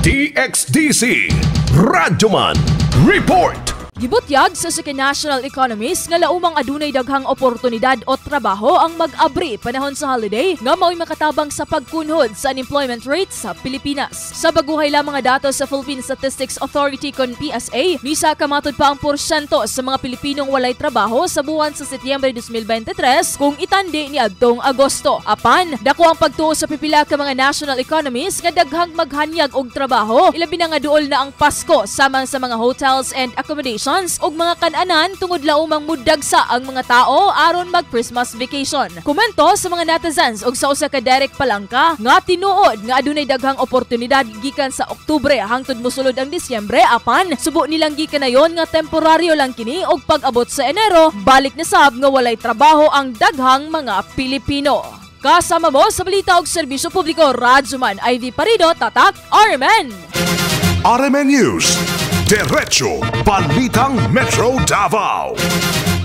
DXDC Radyoman Report. Gibutyag sa usa ka national economist nga laumang adunay daghang oportunidad o trabaho ang mag-abri panahon sa holiday nga mao'y makatabang sa pagkunhod sa unemployment rate sa Pilipinas. Sa baguhay lamang nga datos sa Philippine Statistics Authority kon PSA, misa ka matud pa ang porsyento sa mga Pilipinong walay trabaho sa buwan sa Setyembre 2023 kung itandi ni adtong Agosto. Apan, dako ang pagtuo sa pipila ka mga national economists nga daghang maghanyag og trabaho, ilabi na nga duol na ang Pasko, samang sa mga hotels and accommodations ug mga kananan, tungod laumang mudagsa ang mga tao aron mag Christmas vacation. Komento sa mga netizens ug sa usa ka direct palangka nga tinuod nga adunay daghang oportunidad gikan sa Oktubre hangtod mosulod ang Disyembre, apan subo nilang gikanayon nga temporaryo lang kini ug pag-abot sa Enero, balik na sab nga walay trabaho ang daghang mga Pilipino. Kasama mo sa balita og serbisyo publiko, Radyoman Ivy Parido, Tatak RMN. RMN News. Diretso Balitang Metro Davao.